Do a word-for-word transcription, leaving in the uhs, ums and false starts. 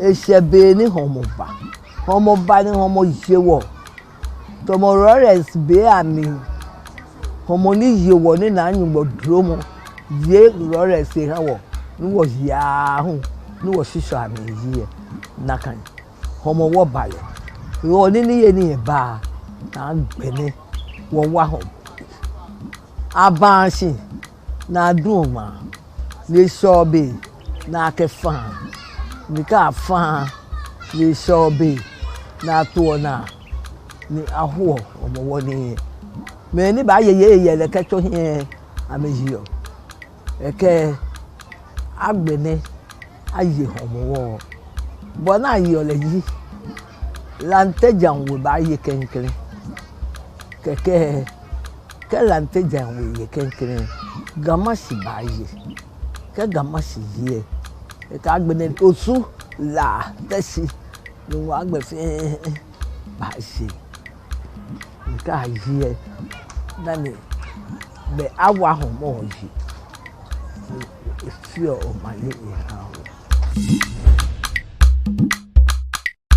Eshɛ be ni hɔmɔ ba. Hɔmɔ ba ni hɔmɔ ye wɔ. Tamɔ Lawrence be amli. Hɔmɔ ni ye wɔ ni Naa Nyɔŋmɔ duromɔ ye Lawrence eha wɔ, ni wɔye aahu, ni wɔshishɔ amli yi lɛ, nakai hɔmɔ wɔba lɛ. Hewɔ ni niyenii lɛ ba, ni agbɛnɛ wɔwa hɔmɔ. Abaa shi ni aduɔ ŋmaa, ni eshɛɔ be ni akɛfaa, ni kɛ afaa, ni eshɛɔ be ni atoɔ naa, ni ahoɔ Hɔmɔwɔ nɛɛ. Mɛi ni baaye yɛlɛ kɛtsɔ hiɛ amɛyeɔ. Ekɛ agbɛnɛ aye Hɔmɔwɔ. Bɔ ni ayeɔ lɛ ji, Lante Djan We baaye klɛŋklɛŋ. Kɛkɛ, kɛ Lante Djan We ye klɛŋklɛŋ, Ga Mashie baaye. Kɛ Ga Mashie ye lɛ, ekɛ agbɛnɛ Osu, La, Teshi, Nungua gbɛ fɛɛ baaye. Ni kɛ aye lɛ, dani be awa Hɔmɔwɔ yi, efeɔ omanye ehaa wɔ.